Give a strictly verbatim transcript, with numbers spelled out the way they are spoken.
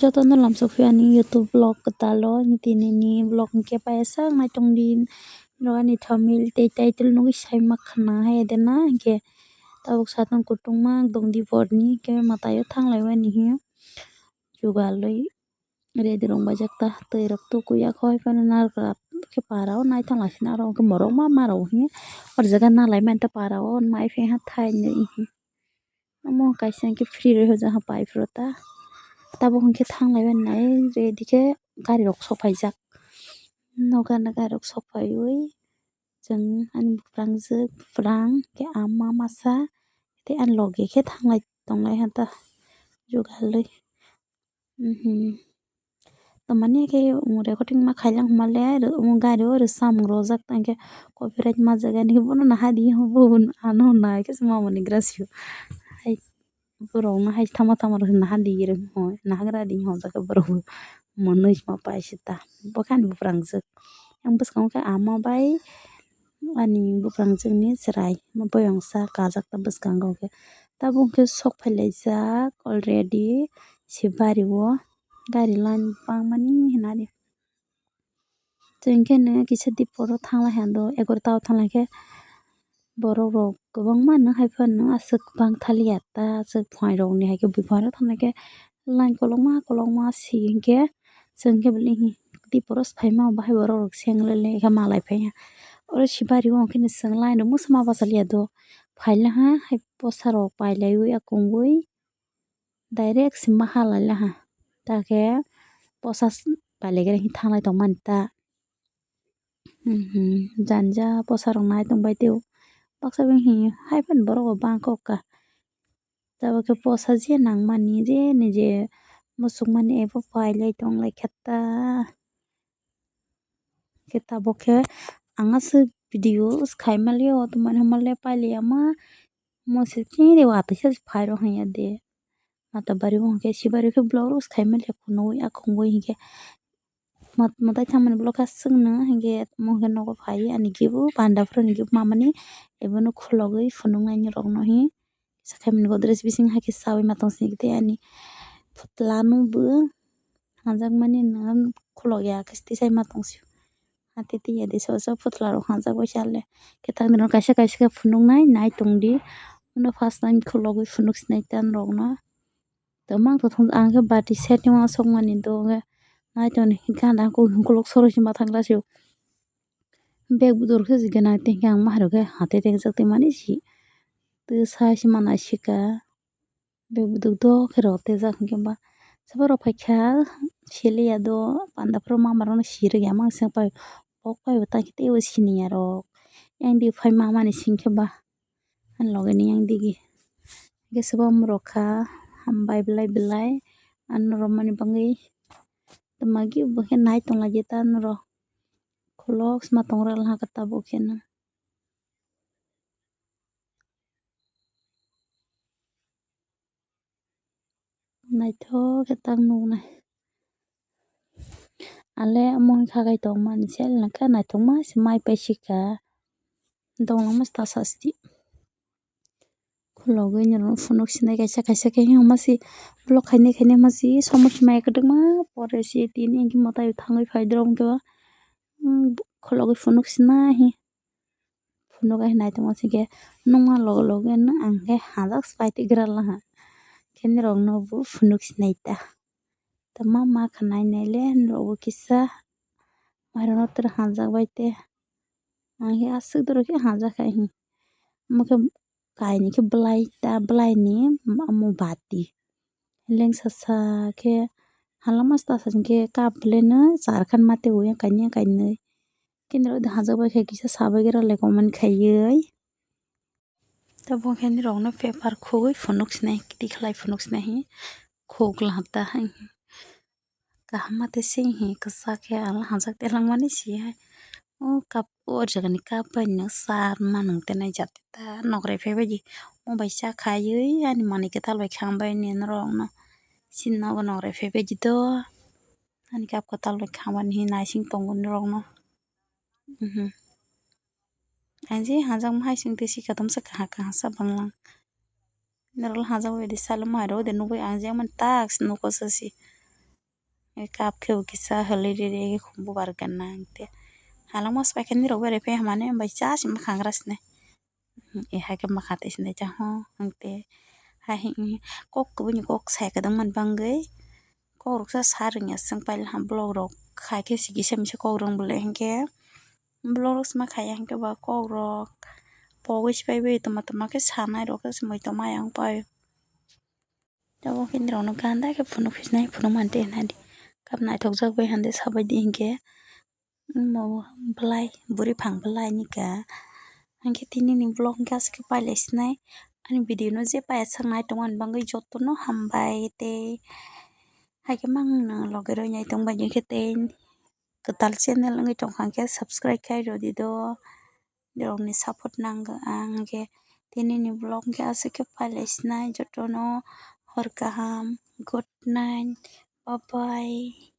Jotono lamsok phi ani YouTube vlog kwtal o, tini ni vlog hwnkhe paisa naitung di, norok ani thumbnail tei title nugwi sai ma khna hai de na, hwnkhe tabuk satung kutung ma dong di borni, hwnkhe mwtai o thanglai mani hwnwi jugalwi ready rok baijak ta, twi rok tukui ya kho hai phano narwk rak khe para o naithok lai sina aro hwnkhe borok ma ma rok hwnwi o jaga nalai mani ta para o mai phi ha thai nwi. Omo kaisa hwnkhe free rw hoja ha pipe rw ta. Tabuk hwnkhe thanglaiwi nai ready khe gari rok sok phaijak. Nogo gana gari rok sok phaiwi chwng ani bwprangjwk bwpran khe ama masa tei ani logi khe thanglai tonglai ha ta jugalwi. Mhm. Tamani khe recording ma khailang hwnba le, omo gari o rwchapmung rwjak tang khe copyright ma jaga ni bono naha di ho bo ano nai khe se mamani gra sio. Hai borok no hai tama tama rok naha di rw ho nahagra di ho jaga borok bo monwi ma pai sita bo khe ani bwprangjwk. Yang bwskango khe ama bai ani bwprangjwk ni chwrai boyongsa kajak ta bwskango khe. Tabuk khe sok phailaijak already se bari o gari line bangmani hinari. Chwng khe nw kisa diporo thanglai hando egarota o thanglai khe borok rok kwbangma nw hai phano aswk bang thaliya ta aswk phunairokni hai khe buphang rok thanglai khe line kolokma kolokma si hinkhe chwng khe belai hi diporo se phaima bahai borok rok seng lele khe malai phaiya. Oro sibari o hwnkhe chwng line rok masa ma bachaliya do phailaha hai bwsa rok pailaiwi akungwi direct se ma halai laha ta khe bwsa pailaigra hi thanglai tongmani ta. Mhm, janja bwsa rok nai tongbai teo baksa bini hai phano borok bo bangkok ka. Tabuk khe bwsa je nangmani je nije muchungmani abo pailai tonglai khe ta. Khe tabuk khe ang aswk video khaimaliya o tongmani hamle pailiyama mosri chini watwi se phairok hanya de. Mata bari o hwnkhe sibari khe vlog rok khaimaliya phunugwi akhungwi hinkhe. Mwtai thangmani vlog kha swkno hinkhe omo hinkhe nogo phaiwi ani gift o panda phuru ni gift mamani ebono khulogwi phunuknaini rokno hi sakhaimani godrej bising haikhe chawi ma tong sini tei ani phutla no bo hanjakmani no khulogya khe tisai ma tong sio. Hati tiya de soso phutla rok hanjak bai sale khe tangni rok kaisa kaisa khe phunuknai nai tongdi uno first time khulogwi phunuk sinai ta norokno. Tongmang tongthok ang khe bati setting uansukmani do hwnkhe nai tongni gana kok hwnkolok soro se ma thangra se o bag budor khe se gana tei hwnkhe ang ma hai rok khe hati tengjak tongmani se twi sai se ma naisika bag budor do khe rw tejak hwnkhe ba saborok phaikha siliya do panda phuru mama rokno sirwkya mang se pai pok pai bo tei teibo siniya rok yang di phai mamani singkhe ba. Ani loge ni yang digi. Hingke sobo morok kha, hambai belai belai. Ano romani bagwi. Tamagi bo khe nai tongla je ta norok. Khulok sma tong rwla khe tabuk khe no. Naithok khe tak nuknai. Ale omo wngkha kaitor mani sel nangkha naithokma se mai paisika. Dongla masta sasti. Khulogwi norok phunuk sinai kaisa kaisa khe hima se block khainai khainai ma se somoi se mai kwdwkma pore se tini hwnkheno mwtai thangwi phai doro hwnkhe ba khulogwi phunuk sinai hi. Phunuk ai naitongma singkhe nukma loge loge no ang khe hajak se pai twi gra laha khe norok no bo phunuk sinai ta. Tamo ma kha nai nai le norok bo kisa mairum no tere hajak bai te. Ang khe aswk doro khe hajak hai hi. Omo khe kainwi khe bwlai ta bwlai ni omo bati. Lengsa sa khe hala masta sa khe cup le no char khan mate o yang kainwi yang kainwi. Khe norok de hajak bai khe kisa sabai gra le comment khaiwi. Tabuk khe norok no paper khogwi phunuk sinai tikhlai phunuk sinai hi khogla ta hai. Kaham ma tei sing hi kwchak khe ala hajak telangmani si hai. O cup o jaga ni cup bai no sa manung tenai jat ta nokrai phaibai di. Mo bai cha khaiwi ani manwi kwtal bai khambai ni norok no. Sini nogo nokrai phaibai di do. Ani cup kwtal bai khamani hi naising tongo norok no. Mhm. Ang je hajak ma hai sing twi si katom sa kaha kaha sa banglang. Norok hajak bai di salo ma aro de nugwi ang je mani tak se nuko sa si. Cup khe bo kisa hwlwi riri khum bubar gana hwnkhe. Halangma swbai khe nirok berai phai hamani bai cha se mwkhang gra sinai. Hmm, e hai khe mwkhang twi sinai cha ho hwnkhe. Hai hwnkhe kok kubuni kok sai kwdwng mani bagwi kok rok sa sa rwngya swng pailha vlog rok khai khe se kisa misa kok rwng bwlai hwnkhe. Vlog rok se ma khaiya hwnkhe ba kok rok pogwi se paibai tongma tongma khe sanai rok khe se muitu ma yang pai. Tabuk khe nirok no ganda khe phunuk phinai phunuk mante hinadi. Kap naithok jak bai hande sabai di hinkhe. Omo bwlai bwrwi phang bwlai nika. Hinkhe tini ni vlog hinkhe aswk khe pailai sinai. Ani video no je paiya sak nai tongmani bagwi joto no hambai tei haikhe mangno logi roi nai tongbai hinkhe tei kwtal channel wngwi tongkha hinkhe subscribe khai rwdi do. Nirokni support nango ang hinkhe tini ni vlog hinkhe aswk khe pailai sinai joto no hor kaham, good night, bye bye.